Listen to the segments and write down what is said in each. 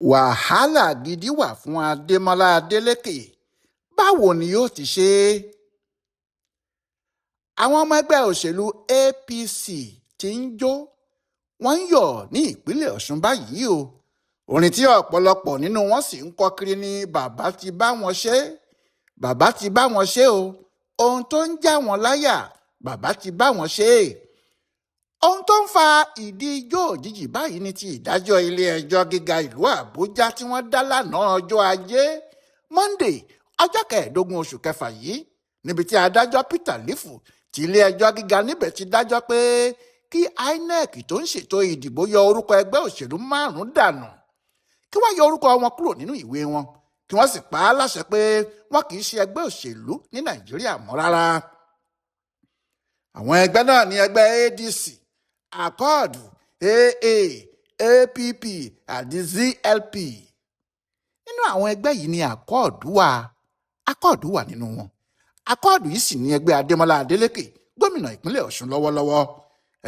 Wàhálà gidi wà fún Adémọlá Adeleke, báwo ni yóò ti ṣe é? Àwọn ọmọ ẹgbẹ́ òṣèlú APC ti ń jó, wọ́n ń yọ̀ ní ìpínlẹ̀ Ọ̀ṣun báyìí o. Orin tí ọ̀pọ̀lọpọ̀ nínú wọn sì ń kọ kiri ni bàbá ti bá wọn ṣe, bàbá ti bá wọn ṣe o. Ohun tó ń já wọn láyà, bàbá ti bá wọn ṣe. Ohun tó ń fa ìdí ijó òjijì báyìí ni ti ìdájọ́ ilé-ẹjọ́ gíga ìlú Àbújá tí wọ́n dá lánàá ọjọ́ Ajé Monday, ọjọ́ 15 oṣù kẹfà yìí, níbi tí adájọ́ Peter Lifu ti ilé-ẹjọ́ gíga níbẹ̀ ti dájọ́ pé kí INEC tó ń ṣètò ìdìbò yọ orúkọ ẹgbẹ́ òṣèlú 5 dànù, kí wọ́n yọ orúkọ wọn kúrò nínú ìwé wọn, kí wọ́n sì pa á láṣẹ pé wọn kì í ṣe ẹgbẹ́ òṣèlú ní Nàìjíríà mọ́ rárá. Àwọn ẹgbẹ́ náà ní ẹgbẹ́ ADC, Accord, AA, APP àti ZLP. Nínú àwọn ẹgbẹ́ yìí ni Accord wà. Accord wà nínú wọn. Accord yìí sì ní ẹgbẹ́ Adémọlá Adeleke, gómìnà ìpínlẹ̀ Ọ̀ṣun lọ́wọ́lọ́wọ́.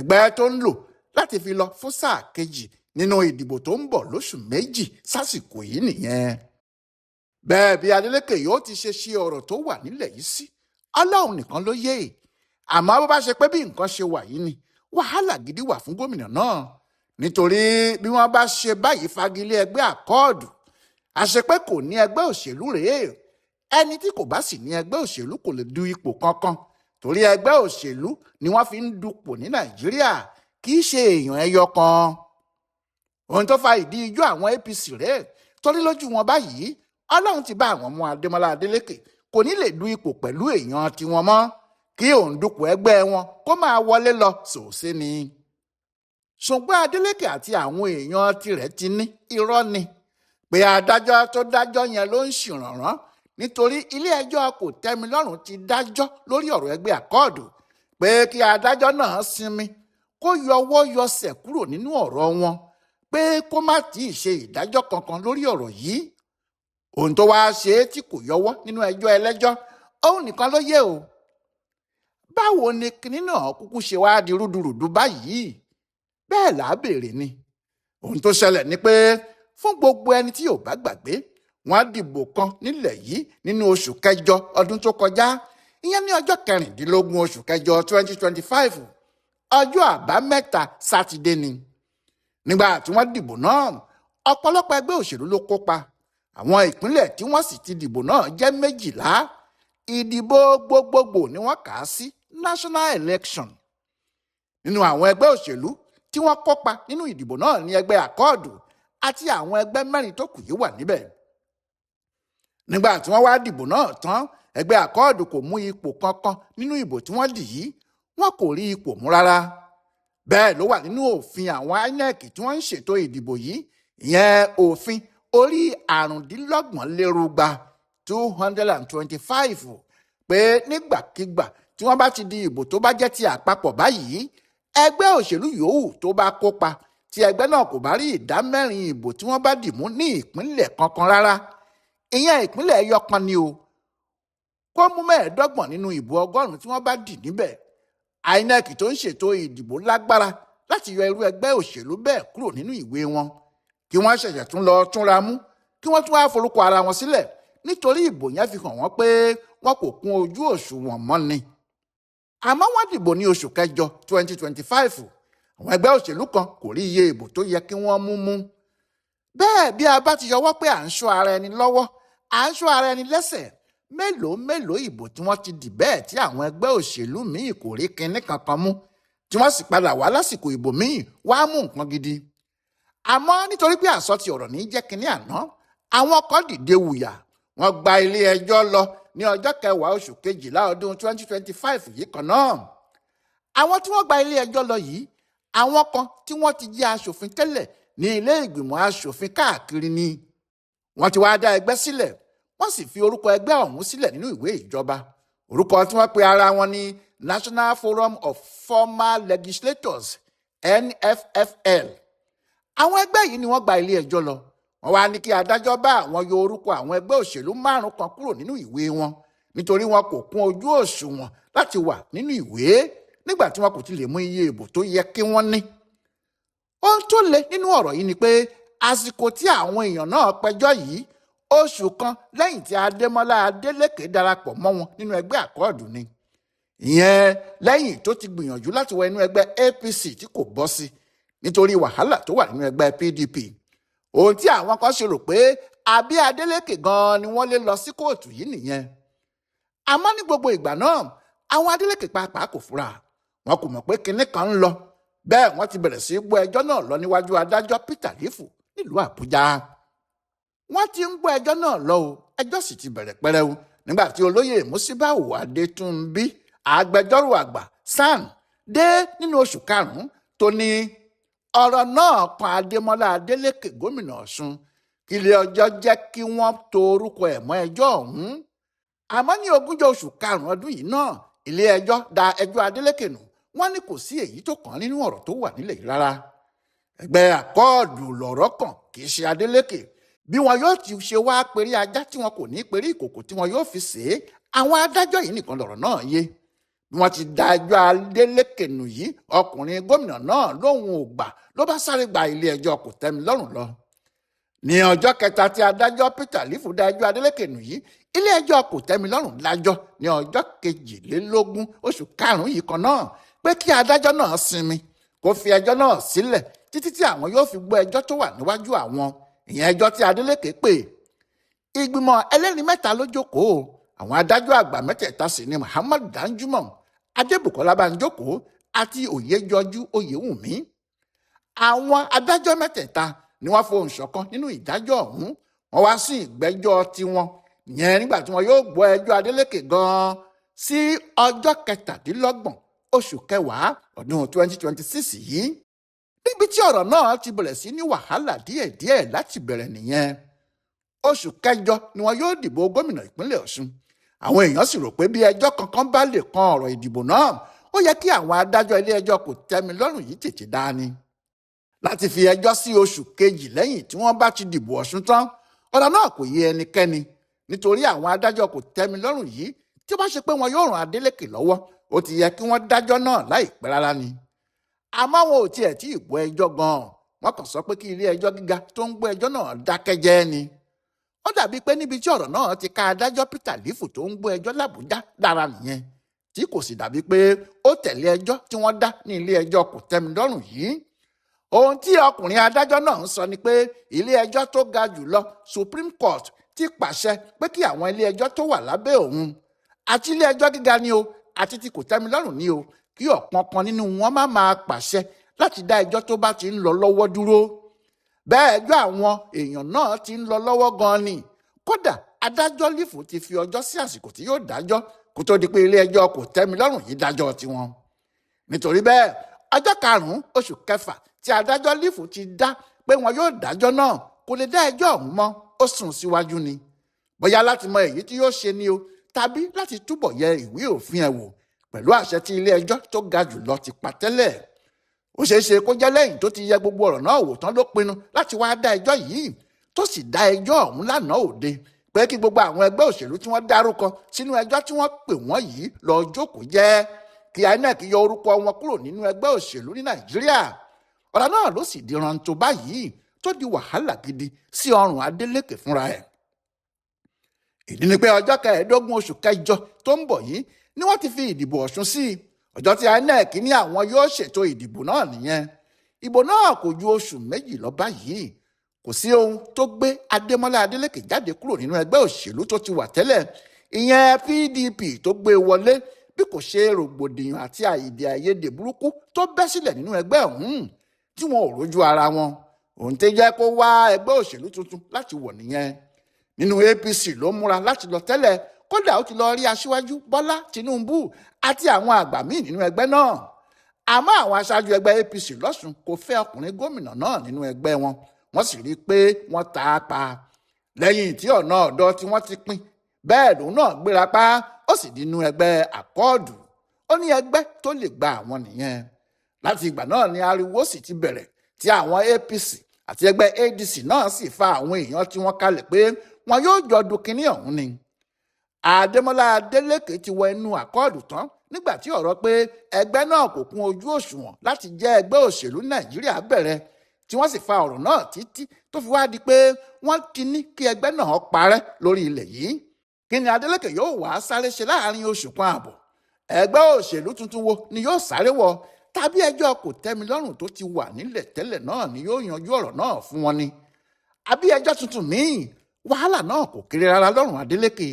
Ẹgbẹ́ tó ń lò láti fi lọ fún sáà kejì nínú ìdìbò tó ń bọ̀ lóṣù 2 sásìkò yìí nìyẹn. Bẹ́ẹ̀ bí Adeleke yóò ti ṣe ṣe ọ̀rọ̀ tó wà nílẹ̀ yìí sí, Ọlọ́run nìkan ló yé. Àmọ́ bó bá ṣe pé bí nǹkan ṣe wà yìí ni, wàhálà gidi wà fún gómìnà náà. Nítorí bí wọ́n bá ṣe báyìí fagilé ẹgbẹ́ Accord, àṣepé kò ní ẹgbẹ́ òṣèlú rèé. Ẹni tí kò bá sì ní ẹgbẹ́ òṣèlú kò lè du ipò kankan, torí ẹgbẹ́ òṣèlú ni wọ́n fi ń dupò ní Nàìjíríà, kì í ṣe èèyàn ẹyọ kan. Ohun tó fa ìdí ijó àwọn APC rèé, torí lójú wọn báyìí, Ọlọ́run ti bá àwọn mú Adémọlá Adeleke, kò ní lè du ipò pẹ̀lú èèyàn tiwọn mọ́, kí òun dupò ẹgbẹ́ wọn kó máa wọlé lọ sòsé ni. Ṣùgbọ́n Adeleke àti àwọn èèyàn tirẹ̀ ti ní irọ́ ni pé adájọ́ tó dájọ́ yẹn ló ń ṣìrànràn, nítorí ilé-ẹjọ́ kò tẹ́milọ́rùn ti dájọ́ lórí ọ̀rọ̀ ẹgbẹ́ Accord pé kí adájọ́ náà sinmi, kó yọwọ́ yọsẹ̀ kúrò nínú ọ̀rọ̀ wọn, pé kó má tí ì ṣe ìdájọ́ kankan lórí ọ̀rọ̀ yìí. Ohun tó wáá ṣe é tí kò yọwọ́ nínú ẹjọ́ ẹlẹ́jọ́, òun nìkan ló yé o. Báwo ni kinní náà kúkú ṣe wá di rúdurùdu báyìí? Bẹ́ẹ̀ là á béèrè ni. Ohun tó ṣẹlẹ̀ ni pé fún gbogbo ẹni tí ò bá gbàgbé, wọ́n dìbò kan nílẹ̀ yìí nínú oṣù kẹjọ ọdún tó kọjá, ìyẹn ní ọjọ́ 16 oṣù kẹjọ 2025, ọjọ́ àbámẹ́ta sátidé ni. Nígbà tí wọ́n dìbò náà, ọ̀pọ̀lọpọ̀ ẹgbẹ́ òṣèlú ló kópa. Àwọn ìpínlẹ̀ tí wọ́n sì ti dìbò náà jẹ́ 12. Ìdìbò gbogbogbò ni wọ́n kà á sí, national election. Nínú àwọn ẹgbẹ́ òṣèlú tí wọ́n kópa nínú ìdìbò náà ní ẹgbẹ́ Accord àti àwọn ẹgbẹ́ 4 tó kù yìí wà níbẹ̀. Nígbà tí wọ́n wá dìbò náà tán, ẹgbẹ́ Accord kò mú ipò kankan nínú ìbò tí wọ́n dì yìí, wọn kò rí ipò mú rárá. Bẹ́ẹ̀ ló wà nínú òfin àwọn INEC tí wọ́n ń ṣètò ìdìbò yìí, ìyẹn òfin orí 225 225, pé nígbàkigbà tí wọ́n bá ti di ìbò tó bá jẹ́ ti àpapọ̀ báyìí, ẹgbẹ́ òṣèlú yòówù tó bá kópa tí ẹgbẹ́ náà kò bá rí ìdá 4 ìbò tí wọ́n bá dì mú ní ìpínlẹ̀ kankan rárá, ìyẹn ìpínlẹ̀ ẹyọ kan ni o, kó mú 25 nínú ìbò 100 tí wọ́n bá dì níbẹ̀. INEC tó ń ṣètò ìdìbò lágbára láti yọ irú ẹgbẹ́ òṣèlú bẹ́ẹ̀ kúrò nínú ìwé wọn, kí wọ́n ṣẹ̀ṣẹ̀ tún lọ túnra mú, kí wọ́n tún wá forúkọ ara wọn sílẹ̀, nítorí ìbò yẹn fi hàn wọ́n pé wọn kò kún ojú òṣùwọ̀n mọ́ ni. Àmọ́ wọ́n dìbò ní oṣù kẹjọ 2025, àwọn ẹgbẹ́ òṣèlú kan kò rí iye ìbò tó yẹ kí wọ́n mú mú. Bẹ́ẹ̀ bí a bá ti yọwọ́ pé à ń ṣọ́ ara ẹni lọ́wọ́, à ń ṣọ́ ara ẹni lẹ́sẹ̀, mélòó mélòó ìbò tí wọ́n ti dì bẹ́ẹ̀ tí àwọn ẹgbẹ́ òṣèlú míì kò rí kinní kankan mú, tí wọ́n sì padà wá lásìkò ìbò míì wá mú nǹkan gidi. Àmọ́ nítorí pé àsọtì ọ̀rọ̀ ní jẹ́ kinní àná, àwọn kan dìde wùyà, wọ́n gba ilé ẹjọ́ lọ ní ọjọ́ 10 oṣù kejìlá ọdún 2025 yìí kan náà. Àwọn tí wọ́n gba ilé ẹjọ́ lọ yìí, àwọn kan tí wọ́n ti jẹ́ aṣòfin tẹ́lẹ̀ ní ilé ìgbìmọ̀ aṣòfin káàkiri ni. Wọ́n ti wá dá ẹgbẹ́ sílẹ̀, wọ́n sì fi orúkọ ẹgbẹ́ ọ̀hún sílẹ̀ nínú ìwé ìjọba. Orúkọ tí wọ́n pe ara wọn ní National Forum of Former Legislators, NFFL. Àwọn ẹgbẹ́ yìí ni wọ́n gba ilé ẹjọ́ lọ. Wọ́n wá ní kí adájọ́ bá àwọn yọ orúkọ àwọn ẹgbẹ́ òṣèlú 5 kan kúrò nínú ìwé wọn, nítorí wọn kò kún ojú òṣùwọ̀n láti wà nínú ìwé nígbà tí wọn kò ti lè mú iye ìbò tó yẹ kí wọ́n ní. Ohun tó le nínú ọ̀rọ̀ yìí ni pé àsìkò tí àwọn èèyàn náà pẹjọ́ yìí, oṣù kan lẹ́yìn tí Adémọ́lá Adélékè darapọ̀ mọ́ wọn nínú ẹgbẹ́ Àkọọ̀dù ni. Ìyẹn lẹ́yìn tó ti gbìyànjú láti wọ inú ẹgbẹ́ APC tí kò bọ́ sí nítorí wàhálà tó wà nínú ẹgbẹ́ PDP. Ohun tí àwọn kan ṣe rò pé àbí Adélékè gan-an ni wọ́n lé lọ sí kóòtù yìí nìyẹn. Àmọ́ ní gbogbo ìgbà náà, àwọn Adélékè pàápàá kò fura. Wọn kò mọ̀ pé kinní kan ń lọ. Bẹ́ẹ̀ wọ́n ti bẹ̀rẹ̀ sí í gbọ́ ẹjọ́ náà lọ níwájú adájọ́ Peter Lifu nílùú Àbújá. Wọ́n ti ń gbọ́ ẹjọ́ náà lọ o, ẹjọ́ sì ti bẹ̀rẹ̀ pẹrẹu nígbà tí olóyè Musibau Adétúnbí, agbẹjọ́rò àgbà SAN, dé nínú oṣù karùn-ún tó ní ọ̀rọ̀ náà kan Adémọ́lá Adélékè gómìnà Ọ̀ṣun, kí ilé ọjọ́ jẹ́ kí wọ́n to orúkọ ẹ̀ mọ́ ẹjọ́ ọ̀hún. Àmọ́ ní ogúnjọ́ oṣù karùn-ún ọdún yìí náà, ilé ẹjọ́ da ẹjọ́ Adélékè nù. Wọ́n ní kò sí èyí tó kàn nínú ọ̀rọ̀ tó wà nílẹ̀ yìí rárá. Ẹgbẹ́ Àkọọ̀dù lọ̀rọ̀ kàn, kì í ṣe Adélékè. Bí wọn yóò ti ṣe wá perí ajá tí wọn kò ní perí ìkòkò tí wọn yóò fi ṣe é, àwọn adájọ́ yìí nìkan lọ̀rọ̀ náà yé. Bí wọ́n ti da ẹjọ́ Adélékè nù yìí, ọkùnrin gómìnà náà lóun ò gbà ló bá sáré gba ilé ẹjọ́ kòtẹ́milọ́rùn lọ. Ní ọjọ́ kẹta tí adájọ́ Peter Lifu da ẹjọ́ Adélékè nù yìí, ilé ẹjọ́ kòtẹ́milọ́rùn lájọ́ ní ọjọ́ 22 oṣù karùn-ún yìí kan náà pé kí adájọ́ náà sinmi, kó fi ẹjọ́ náà sílẹ̀ títí tí àwọn yóò fi gbọ́ ẹjọ́ tó wà níwájú àwọn, ìyẹn ẹjọ́ tí Adélékè pè. Ìgbìmọ̀ ẹlẹ́rìí mẹ́ta ló jókòó. Àwọn adájọ́ àgbà mẹ́tẹ̀ẹ̀ta sì ni Muhammad Danjuma, Adébùkọ́lá Bánjókòó àti Oyèjọjú Oyèwùmí. Àwọn adájọ́ mẹ́tẹ̀ẹ̀ta ni wọ́n fohùn ṣọ̀kan nínú ìdájọ́ ọ̀hún. Wọ́n wá sí ìgbẹ́jọ́ tiwọn, ìyẹn nígbà tí wọn yóò gbọ́ ẹjọ́ Adélékè gan-an sí ọjọ́ 27 oṣù kẹwàá ọdún 2026 yìí. Níbi tí ọ̀rọ̀ náà ti bẹ̀rẹ̀ sí ní wàhálà díẹ̀díẹ̀ láti bẹ̀rẹ̀ nìyẹn. Oṣù kẹjọ ni wọn yóò dìbò gómìnà ìpínlẹ̀ Ọ̀ṣun. Àwọn èèyàn sì rò pé bí ẹjọ́ kankan bá lè kan ọ̀rọ̀ ìdìbò náà, ó yẹ kí àwọn adájọ́ ilé ẹjọ́ kòtẹ́milọ́rùn yìí tètè dání láti fi ẹjọ́ sí oṣù kejì lẹ́yìn tí wọ́n bá ti dìbò Ọ̀ṣun tán. Ọ̀rọ̀ náà kò yé ẹnikẹ́ni nítorí àwọn adájọ́ kòtẹ́milọ́rùn yìí, tí wọ́n ṣe pé wọn yóò ràn Adélékè lọ́wọ́, ó ti yẹ kí wọ́n dájọ́ náà láìpẹ́ rárá ni. Àmọ́ wọn ò tiẹ̀ tí ì gbọ́ ẹjọ́ gan-an. Wọ́n kàn sọ pé kí ilé ẹjọ́ gíga tó ń gbọ́ ẹjọ́ náà dákẹ́ jẹ́ ni. Ó dàbí pé níbi tí ọ̀rọ̀ náà ti ká adájọ́ Peter Lifu tó ń gbọ́ ẹjọ́ l'Àbújá dára nìyẹn, tí kò sì dàbí pé ó tẹ̀lé ẹjọ́ tí wọ́n dá ní ilé ẹjọ́ kòtẹ́milọ́rùn yìí. Ohun tí ọkùnrin adájọ́ náà ń sọ ni pé ilé ẹjọ́ tó ga jù lọ, Supreme Court, ti pàṣẹ pé kí àwọn ilé ẹjọ́ tó wà lábẹ́ òun, àti ilé ẹjọ́ gíga ni o, àti ti kòtẹ́milọ́rùn ni o, kí ọ̀kan kan nínú wọn má máa pàṣẹ láti dá ẹjọ́ tó bá ti ń lọ lọ́wọ́ dúró. Bẹ́ẹ̀ ẹjọ́ àwọn èèyàn náà ti ń lọ lọ́wọ́ gan-an ni. Kódà adájọ́ Lífù ti fi ọjọ́ sí àsìkò tí yóò dájọ́ kó tó di pé ilé ẹjọ́ kòtẹ́milọ́rùn yìí dájọ́ tiwọn. Nítorí bẹ́ẹ̀, ọjọ́ 5 oṣù kẹfà tí adájọ́ Lífù ti dá pé wọn yóò dájọ́ náà kò lè dá ẹjọ́ ọ̀hún mọ́, ó sún síwájú ni. Bóyá láti mọ èyí tí yóò ṣe ni o, tàbí láti túbọ̀ yẹ ìwé òfin ẹ̀ wò pẹ̀lú àṣẹ tí ilé ẹjọ́ tó ga jù lọ ti pa tẹ́lẹ̀. Ó ṣeé ṣe kó jẹ́ lẹ́yìn tó ti yẹ gbogbo ọ̀rọ̀ náà wò tán ló pinnu láti wá dá ẹjọ́ yìí, tó sì dá ẹjọ́ ọ̀hún lánàá òde pé kí gbogbo àwọn ẹgbẹ́ òṣèlú tí wọ́n dárúkọ sínú ẹjọ́ tí wọ́n pè wọ́n yìí lọ jókòó jẹ́, kí INEC yọ orúkọ wọn kúrò nínú ẹgbẹ́ òṣèlú ní Nàìjíríà. Ọ̀rọ̀ náà ló sì di rántó báyìí tó di wàhálà gidi sí ọrùn Adélékè fúnra ẹ̀. Ìdí ni pé ọjọ́ 15 oṣù kẹjọ tó ń bọ̀ yìí ni wọ́n ti fi ìdìbò Ọ̀ṣun sí. Ọjọ́ tí INEC ní àwọn yóò ṣètò ìdìbò náà nìyẹn. Ìbò náà kò ju oṣù 2 lọ báyìí. Kò sí ohun tó gbé Adémọ́lá Adélékè jáde kúrò nínú ẹgbẹ́ òṣèlú tó ti wà tẹ́lẹ̀, ìyẹn PDP tó gbé wọlé, bí kò ṣe rògbòdìyàn àti àìdè àìyedè burúkú tó bẹ́ sílẹ̀ nínú ẹgbẹ́ ọ̀hún tí wọn ò rójú ara wọn. Òun tẹ́ jẹ́ kó wá ẹgbẹ́ òṣèlú tuntun láti wọ̀ nìyẹn. Nínú APC ló múra láti lọ tẹ́lẹ̀, kódà ó ti lọ rí aṣíwájú Bọ́lá Tinubu àti àwọn àgbà míì nínú ẹgbẹ́ náà. Àmọ́ àwọn aṣáájú ẹgbẹ́ APC lọ́sùn kò fẹ́ ọkùnrin gómìnà náà nínú ẹgbẹ́ wọn. Wọ́n sì rí i pé wọ́n ta á pa. Lẹ́yìn tí ọ̀nà ọ̀dọ́ tí wọ́n ti pín, bẹ́ẹ̀ lòun náà gbéra pa, ó sì dínú ẹgbẹ́ Àkọọ̀dù. Ó ní ẹgbẹ́ tó lè gba àwọn nìyẹn. Láti ìgbà náà ni ariwo sì ti bẹ̀rẹ̀ tí àwọn APC àti ẹgbẹ́ ADC náà sì fa àwọn èèyàn tí wọ́n kalẹ̀ pé wọn yóò jọ du kinní ọ̀hún ni. Adémọ́lá Adélékè ti wọ inú Àkọọ̀dù tán nígbà tí ọ̀rọ̀ pé ẹgbẹ́ náà kò kún ojú òṣùwọ̀n láti jẹ́ ẹgbẹ́ òṣèlú Nàìjíríà bẹ̀rẹ̀, Tí wọ́n sì fa ọ̀rọ̀ náà títí tó fi wá di pé wọ́n ti ní kí ẹgbẹ́ náà parẹ́ lórí ilẹ̀ yìí. Kí ni Adeleke yóò wá sáré ṣe láàrin oṣù kan ààbọ̀? Ẹgbẹ́ òṣèlú tuntun wo ni yóò sáré wọ? Tàbí ẹjọ́ kò tẹ́mi lọ́rùn tó ti wà nílẹ̀ tẹ́lẹ̀ náà ni yóò yanjú ọ̀rọ̀ náà fún wọn ni? Àbí ẹjọ́ tuntun míì? Wàhálà náà kò kéré rárá lọ́rùn Adeleke,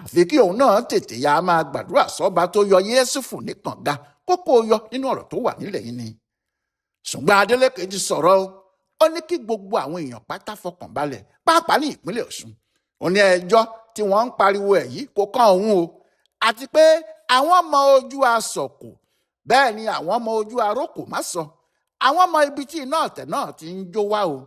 àfi kí òun náà tètè ya máa gbàdúrà sọ́ba tó yọ Yẹ́sùfù ní kànga kókó yọ nínú ọ̀rọ̀ tó wà nílẹ̀ yìí ni. Ṣùgbọ́n Adeleke ti sọ̀rọ̀ o. Ó ní kí gbogbo àwọn èèyàn pátá fọkàn balẹ̀, pàápàá ní ìpínlẹ̀ Ọ̀ṣun. Ó ní ẹjọ́ tí wọ́n ń pariwo ẹ̀ yìí kò kàn òun o, àti pé àwọn ọmọ ojú asọ̀kò, bẹ́ẹ̀ ni àwọn ọmọ ojú arókò má sọ, àwọn ọmọ ibi tí iná ọ̀tẹ̀ náà ti ń jó wá o.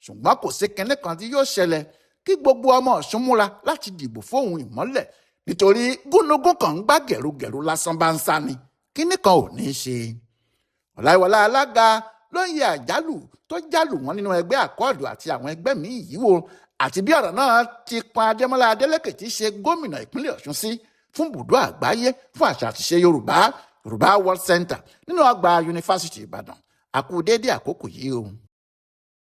Ṣùgbọ́n kò sí kinní kan tí yóò ṣẹlẹ̀, kí gbogbo ọmọ Ọ̀ṣun múra láti dìbò fóun ìmọ́lẹ̀, nítorí gúnugún kan ń gbá gẹ̀rúgẹ̀rú lásán bá ń sá ni, kinní kan ò ní í ṣe. Ọláìwọlá Alága ló ń yẹ àjálù tó jálù wọn nínú ẹgbẹ́ Àkọọ̀dù àti àwọn ẹgbẹ́ míì yìí wò, àti bí ọ̀rọ̀ náà ti kan Adémọ́lá Adélékè tí í ṣe gómìnà ìpínlẹ̀ Ọ̀ṣun sí fún bùdó àgbáyé fún àṣà àtiṣe Yorùbá, Yorùbá World Center, nínú ọgbà Yunifásitì Ìbàdàn. Àkú déédéé àkókò yìí o.